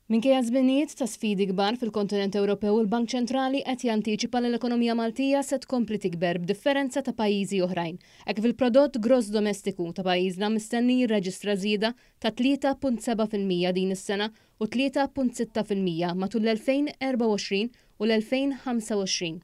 Minkejja żminijiet ta' sfidi kbar fil-kontinent Ewropew, il-Bank Ċentrali qed jantiċipa li l-ekonomija Maltija se tkompli tikber b'differenza ta' pajjiżi oħrajn, hekk kif il-prodott gross domestiku ta' pajjiżna mistenni jirreġistra żieda ta' 3.7% din is-sena u 3.6% matul l-2024 u l-2025.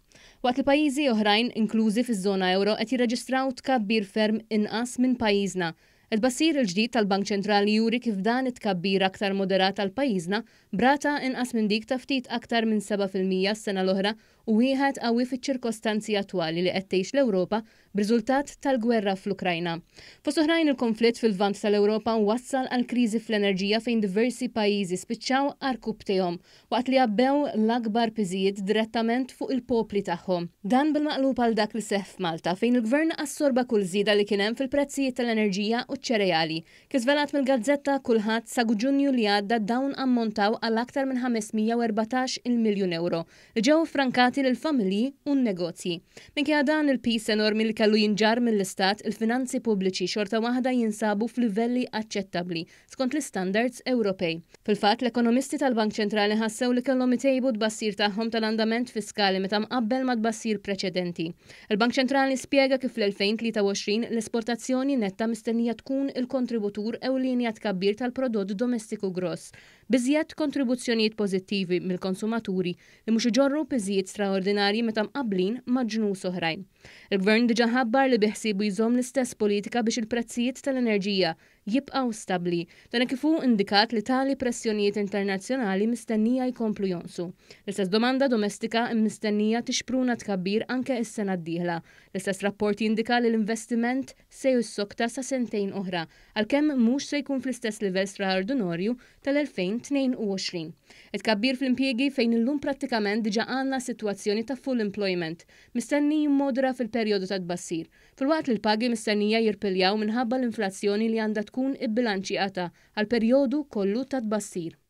Waqt li pajjiżi oħrajn, inklużi fiż-żona ewro, qed jirreġistraw tkabbir ferm inqas minn pajjiżna. It-tbassir il-ġdid tal-Bank Ċentrali juri kif dan it-tkabbir aktar moderat għal pajjiżna b'rata inqas minn dik ta' ftit aktar minn 7% s-sena l-oħra u wieħed qawwi fiċ-ċirkostanzi attwali li qed tgħix l-Ewropa b'riżultat tal-gwerra fl-Ukrajna. Fost oħrajn il-konflitt fil-Lvant tal-Ewropa wassal għal kriżi fl-enerġija fejn diversi pajjiżi spiċċaw għarkupptejhom waqt li għabbew l-akbar piżijiet direttament fuq il-popli tagħhom. Dan bil-maqlub għal dak li seħħ f'Malta fejn il-Gvern assorba kull żieda li kien hemm fil-prezzijiet tal-enerġija u ċ-ċereali. Kif żvelat mill-gazzetta Kulħadd, sa Ġunju li għadda dawn ammontaw għal aktar minn 514 il miljun ewro li ġew iffrankati lill-familji u n-negozji. Minkejja dan il-piż enormi li kellu jinġarr mill-Istat, il-finanzi pubbliċi xorta waħda jinsabu f'livelli aċċettabbli skont l-istandards Ewropej. Fil-fatt, l-ekonomisti tal-Bank Ċentrali ħassew li kellhom itejbu t-tbassir tagħhom tal-andament fiskali meta mqabbel mat-tbassir preċedenti. Il-Bank Ċentrali spjega kif fl-2023 l-esportazzjoni netta mistennija tkun il-kontributur ewlieni għat-tkabbir tal-prodott domestiku gross, b'iżjed kontribuzzjonijiet pożittivi mill-konsumaturi li mhux iġorru piżijiet straordinarji meta mqabblin ma' ġnus oħrajn. Il-Gvern diġà ħabbar li biħsiebu jżomm l-istess politika biex il-prezzijiet tal-enerġija jibqgħu stabbli. Dan hekk kif hu indikat li tali pressjonijiet internazzjonali mistennija jkomplu jonqsu. L-istess domanda domestika mistennija tixpruna tkabbir anke s-sena d-dieħla. L-istess rapport jindika li l-investiment se jissokta sa sentejn oħra, għalkemm mhux se jkun fl-istess livell straordinorju tal-2022. It-tkabbir fl-impjiegi fejn illum prattikament diġà għandna sitwazzjoni ta' full employment, mistenni jimmodera fil-perjodu ta' tbassir, filwaqt li l-pagi mistennija jirpiljaw minħabba l-inflazzjoni li għandha tkun ibbilanċjata għall-perjodu kollu ta' tbassir.